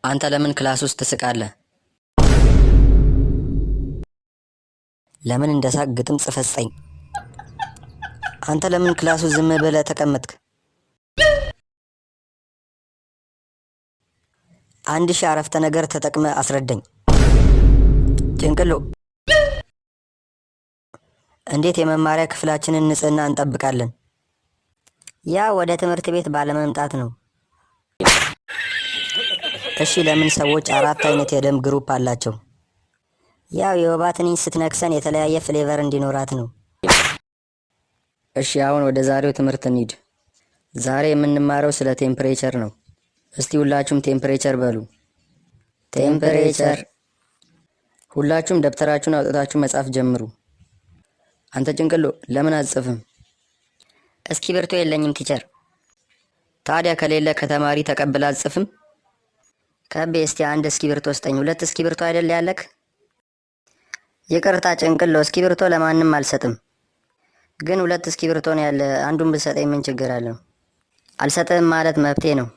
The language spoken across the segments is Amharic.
አንተ ለምን class ውስጥ ትስቃለህ? ለምን እንደ ሳቅ ግጥም ጽፈህ ስጠኝ። አንተ ለምን class ኡ ዝም ብለህ ተቀመጥክ? 1000 አረፍተ ነገር ተጠቅመህ አስረዳኝ። ጭንቅሎ፣ እንዴት የመማሪያ ክፍላችንን ንጽህና እንጠብቃለን? ያ ወደ ትምህርት ቤት ባለመምጣት ነው። እሺ፣ ለምን ሰዎች አራት አይነት የደም group አላቸው? ያው የወባ ትንኝ ስትነክሰን የተለያየ flavor እንዲኖራት ነው። እሺ፣ አሁን ወደ ዛሬው ትምህርት እንሂድ። ዛሬ የምንማረው ስለ temperature ነው። እስቲ ሁላችሁም temperature በሉ። Temperature። ሁላችሁም ደብተራችሁን አውጥታችሁ መጻፍ ጀምሩ። አንተ ጭንቅሎ፣ ለምን አትጽፍም? እስክሪብቶ የለኝም teacher። ታዲያ ከሌለ ከተማሪ ተቀብለህ አትጽፍም? ከቤ፣ እስቲ አንድ እስክሪብቶ ስጠኝ። ሁለት እስክሪብቶ አይደል ያለክ? ይቅርታ ጭንቅሎ፣ እስክሪብቶ ለማንም አልሰጥም። ግን ሁለት እስክሪብቶ ነው ያለ፣ አንዱን ብትሰጠኝ ምን ችግር አለው? አልሰጥህም ማለት መብቴ ነው።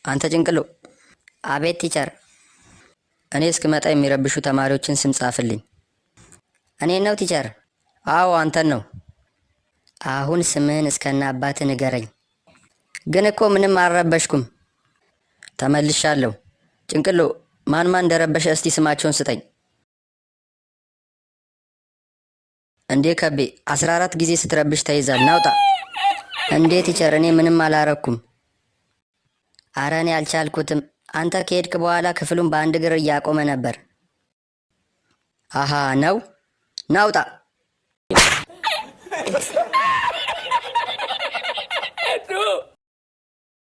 አንተ ጭንቅሎ። አቤት teacher። እኔ እስክመጣ የሚረብሹ ተማሪዎችን ስም ጻፍልኝ። እኔን ነው teacher? አዎ፣ አንተን ነው። አሁን ስምህን እስከነ አባትህ ንገረኝ። ግን እኮ ምንም አልረበሽኩም። ተመልሻለሁ። ጭንቅሎ፣ ማን ማን እንደረበሸ እስቲ ስማቸውን ስጠኝ። እንዴ ከቤ፣ 14 ጊዜ ስትረብሽ ተይዘሃል። ና ውጣ። እንዴ teacher፣ እኔ ምንም አላረኩም። አረ እኔ አልቻልኩትም። አንተ ከሄድክ በኋላ ክፍሉን በአንድ እግር እያቆመ ነበር። አሃ ነው፣ ና ውጣ።